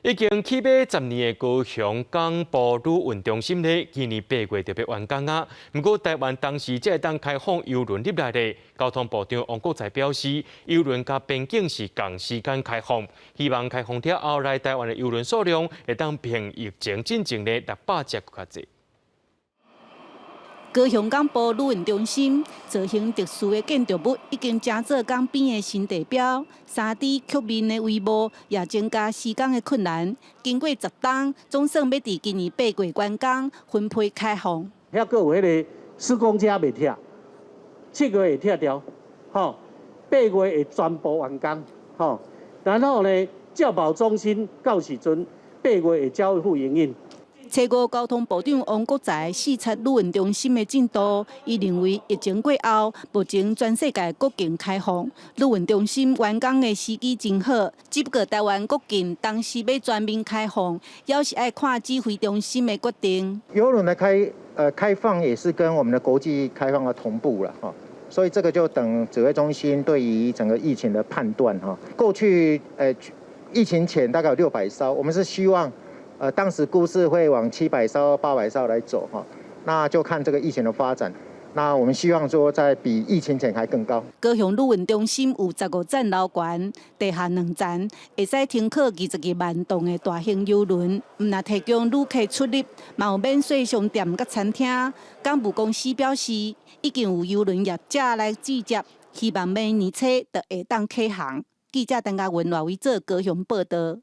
已經起碼10年的高雄港埔旅運中心咧，今年八月就欲完工啊。毋過台灣當時才會當開放郵輪入來咧。交通部長王國材表示，郵輪佮邊境是仝時間開放，希望開放了後來台灣的郵輪數量會當比疫情進前的600隻閣較濟。高雄港埔旅運中心造型特殊的建築物已經成做港邊的新地標，3D 曲面的帷幕也增加施工的困難。經過10冬，總算欲佇今年八月完工，分批開放。遐閣有彼个施工車未拆，7月會拆掉，吼，八月會全部完工，吼，然後呢，照保中心到時陣八月會交付營運。初五，交通部長王國材視察旅運中心的進度，伊認為疫情過後，目前全世界國境開放，旅運中心完工的時機真好。只不過台灣國境當時欲全面開放，猶是愛看指揮中心的決定。郵輪的開放也是跟我們的國際開放的同步了，所以這個就等指揮中心對於整個疫情的判斷哈。過去疫情前大概有600艘，我們是希望。當時估是會往700艘、800艘來走哈，那就看這個疫情的發展。那我們希望說，在比疫情前還更高。高雄旅運中心有15層樓懸，地下兩層，會使停靠22萬噸的大型郵輪。毋但提供旅客出入，嘛有免稅商店佮餐廳。港務公司表示，已經有郵輪業者來接洽，希望明年初就會當啟航。記者陳嘉文、賴偉做高雄報道。